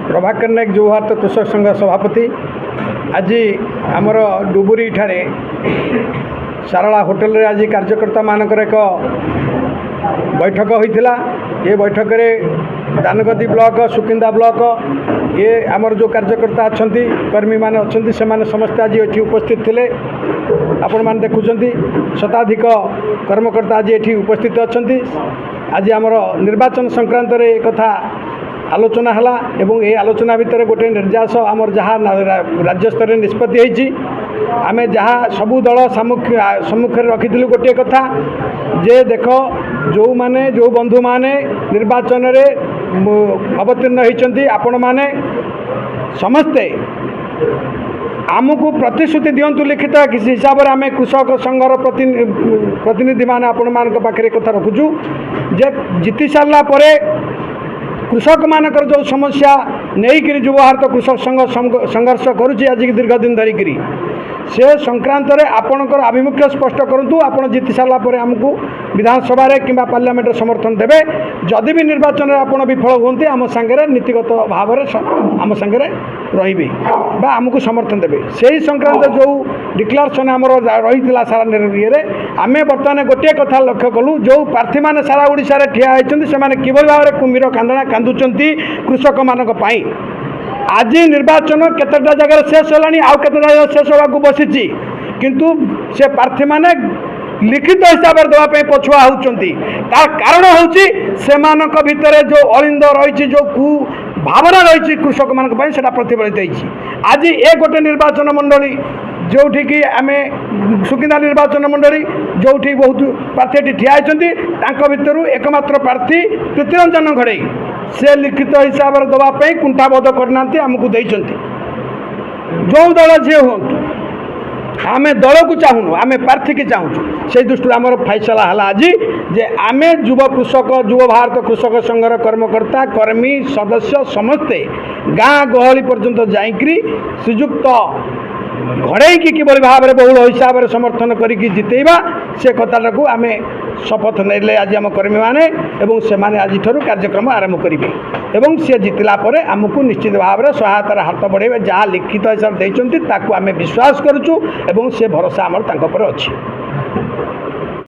ପ୍ରଭାକର ନାୟକ, ଯୁବ ଭାରତ କୃଷକ ସଂଘ ସଭାପତି। ଆଜି ଆମର ଡୁବୁରିଠାରେ ସାରଳା ହୋଟେଲରେ ଆଜି କାର୍ଯ୍ୟକର୍ତ୍ତାମାନଙ୍କର ଏକ ବୈଠକ ହୋଇଥିଲା। ଏ ବୈଠକରେ ଦାନଗଦି ବ୍ଲକ, ସୁକିନ୍ଦା ବ୍ଲକ, ଏ ଆମର ଯେଉଁ କାର୍ଯ୍ୟକର୍ତ୍ତା ଅଛନ୍ତି, କର୍ମୀମାନେ ଅଛନ୍ତି, ସେମାନେ ସମସ୍ତେ ଆଜି ଏଠି ଉପସ୍ଥିତ ଥିଲେ। ଆପଣମାନେ ଦେଖୁଛନ୍ତି, ଶତାଧିକ କର୍ମକର୍ତ୍ତା ଆଜି ଏଠି ଉପସ୍ଥିତ ଅଛନ୍ତି। ଆଜି ଆମର ନିର୍ବାଚନ ସଂକ୍ରାନ୍ତରେ ଏ କଥା ଆଲୋଚନା ହେଲା ଏବଂ ଏହି ଆଲୋଚନା ଭିତରେ ଗୋଟିଏ ନିର୍ଯାସ ଆମର ଯାହା ରାଜ୍ୟସ୍ତରରେ ନିଷ୍ପତ୍ତି ହେଇଛି, ଆମେ ଯାହା ସବୁ ଦଳ ସମ୍ମୁଖରେ ରଖିଥିଲୁ ଗୋଟିଏ କଥା ଯେ ଦେଖ, ଯେଉଁମାନେ ଯେଉଁ ବନ୍ଧୁମାନେ ନିର୍ବାଚନରେ ଅବତୀର୍ଣ୍ଣ ହୋଇଛନ୍ତି, ଆପଣମାନେ ସମସ୍ତେ ଆମକୁ ପ୍ରତିଶ୍ରୁତି ଦିଅନ୍ତୁ ଲିଖିତ କିଛି ହିସାବରେ। ଆମେ କୃଷକ ସଂଘର ପ୍ରତିନିଧିମାନେ ଆପଣମାନଙ୍କ ପାଖରେ କଥା ରଖୁଛୁ ଯେ ଜିତି ସାରିଲା ପରେ କୃଷକମାନଙ୍କର ଯେଉଁ ସମସ୍ୟା ନେଇକରି ଯୁବ ଭାରତ କୃଷକ ସଂଘ ସଂଘର୍ଷ କରୁଛି ଆଜିକି ଦୀର୍ଘ ଦିନ ଧରିକିରି, ସେ ସଂକ୍ରାନ୍ତରେ ଆପଣଙ୍କର ଆଭିମୁଖ୍ୟ ସ୍ପଷ୍ଟ କରନ୍ତୁ। ଆପଣ ଜିତି ସାରିଲା ପରେ ଆମକୁ ବିଧାନସଭାରେ କିମ୍ବା ପାର୍ଲାମେଣ୍ଟରେ ସମର୍ଥନ ଦେବେ। ଯଦି ବି ନିର୍ବାଚନରେ ଆପଣ ବିଫଳ ହୁଅନ୍ତି, ଆମ ସାଙ୍ଗରେ ନୀତିଗତ ଭାବରେ ଆମ ସାଙ୍ଗରେ ରହିବେ ବା ଆମକୁ ସମର୍ଥନ ଦେବେ। ସେହି ସଂକ୍ରାନ୍ତ ଯେଉଁ ଡିକ୍ଲାରେସନ୍ ଆମର ରହିଥିଲା ସାରା ଇଏରେ, ଆମେ ବର୍ତ୍ତମାନ ଗୋଟିଏ କଥା ଲକ୍ଷ୍ୟ କଲୁ, ଯେଉଁ ପ୍ରାର୍ଥୀମାନେ ସାରା ଓଡ଼ିଶାରେ ଠିଆ ହୋଇଛନ୍ତି, ସେମାନେ କିଭଳି ଭାବରେ କୁମ୍ଭୀର କାନ୍ଦଣା କାନ୍ଦୁଛନ୍ତି କୃଷକମାନଙ୍କ ପାଇଁ। ଆଜି ନିର୍ବାଚନ କେତେଟା ଜାଗାରେ ଶେଷ ହେଲାଣି, ଆଉ କେତେଟା ଜାଗାରେ ଶେଷ ହେବାକୁ ବସିଛି, କିନ୍ତୁ ସେ ପ୍ରାର୍ଥୀମାନେ ଲିଖିତ ହିସାବରେ ଦେବା ପାଇଁ ପଛୁଆ ହେଉଛନ୍ତି। ତାର କାରଣ ହେଉଛି ସେମାନଙ୍କ ଭିତରେ ଯେଉଁ ଅଳିନ୍ଦ ରହିଛି, ଯେଉଁ କୁ ଭାବନା ରହିଛି କୃଷକମାନଙ୍କ ପାଇଁ, ସେଇଟା ପ୍ରତିଫଳିତ ହେଇଛି। ଆଜି ଏ ଗୋଟେ ନିର୍ବାଚନ ମଣ୍ଡଳୀ, ଯେଉଁଠିକି ଆମେ ସୁକିନ୍ଦା ନିର୍ବାଚନ ମଣ୍ଡଳୀ, ଯେଉଁଠି ବହୁତ ପ୍ରାର୍ଥୀ ଏଠି ଠିଆ ହେଇଛନ୍ତି, ତାଙ୍କ ଭିତରୁ ଏକମାତ୍ର ପ୍ରାର୍ଥୀ ପ୍ରୀତିରଞ୍ଜନ ଘଡ଼େଇ, ସେ ଲିଖିତ ହିସାବରେ ଦେବା ପାଇଁ କୁଣ୍ଠାବୋଧ କରିନାହାନ୍ତି, ଆମକୁ ଦେଇଛନ୍ତି। ଯେଉଁ ଦଳ ଯିଏ ହୁଅନ୍ତୁ, ଆମେ ଦଳକୁ ଚାହୁଁନୁ, ଆମେ ପ୍ରାର୍ଥୀକି ଚାହୁଁଛୁ। ସେଇ ଦୃଷ୍ଟିରୁ ଆମର ଫାଇସଲା ହେଲା ଆଜି ଯେ ଆମେ ଯୁବ କୃଷକ, ଯୁବ ଭାରତ କୃଷକ ସଂଘର କର୍ମକର୍ତ୍ତା, କର୍ମୀ, ସଦସ୍ୟ ସମସ୍ତେ ଗାଁ ଗହଳି ପର୍ଯ୍ୟନ୍ତ ଯାଇକରି ଶ୍ରୀଯୁକ୍ତ ଘଡ଼େଇକି କିଭଳି ଭାବରେ ବହୁଳ ହିସାବରେ ସମର୍ଥନ କରିକି ଜିତେଇବା, ସେ କଥାଟାକୁ ଆମେ ଶପଥ ନେଲେ ଆଜି ଆମ କର୍ମୀମାନେ ଏବଂ ସେମାନେ ଆଜିଠାରୁ କାର୍ଯ୍ୟକ୍ରମ ଆରମ୍ଭ କରିବେ ଏବଂ ସେ ଜିତିଲା ପରେ ଆମକୁ ନିଶ୍ଚିତ ଭାବରେ ସହାୟତାର ହାତ ବଢ଼େଇବେ। ଯାହା ଲିଖିତ ହିସାବରେ ଦେଇଛନ୍ତି, ତାକୁ ଆମେ ବିଶ୍ୱାସ କରୁଛୁ ଏବଂ ସେ ଭରସା ଆମର ତାଙ୍କ ଉପରେ ଅଛି।